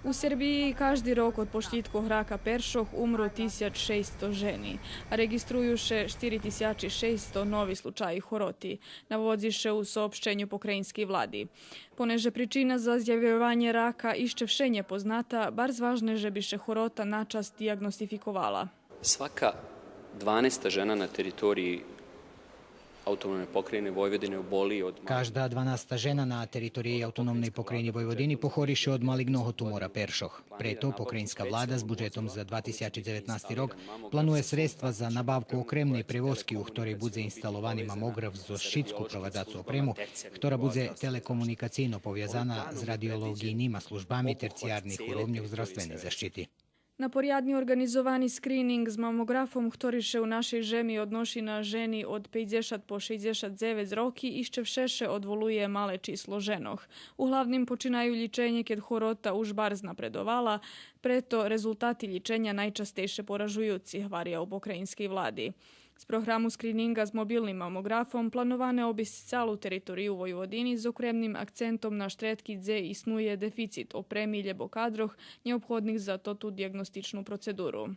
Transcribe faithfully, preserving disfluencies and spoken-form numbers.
У Сербиї кажди рок од почитку рака першох умру тисяч шейсто жени, а реґиструю ше штири тисячи шейсто нови случаї хороти, наводзи ше у соопщеню покраїнскей влади. Понеже причина за зявйованє рака ище вше нє позната, барз важне же би ше хорота начас диягностификовала. Svaka dvanaesta žena na teritoriji Autonomne pokrajine Vojvodine oboli od Кажда дванаста жена на териториї Автономней Покраїни Войводини похори ше од малиґного тумора першох. Прето покраїнска влада з буджетом за два тисячи дзеветнасти рок планує средства за набавку окремней превозки у хторей будзе инсталовани мамоґраф зоз шицку провадзацу опрему, хтора будзе телекомуникацийно повязана з радиолоґийнима службами терциярних уровньох здравственей защити. На порядни орґанизовани скрининґ з мамоґрафом, хтори ше у нашей жеми одноши на жени од пейдзешат по шейдзешат дзевец роки, ище вше ше одволує мале число женох. Углавним починаю лїченє кед хорота уж барз напредовала, прето резултати лїченя найчастейше поражуюци, гваря у покраїнскей влади. З програму скриниґа з мобилним мамоґрафом плановане обисц цалу територию Войводини з окремним акцентом на штредки дзе иснує дефицит опреми лєбо кадрох нєобходних за тоту диягностичну процедуру.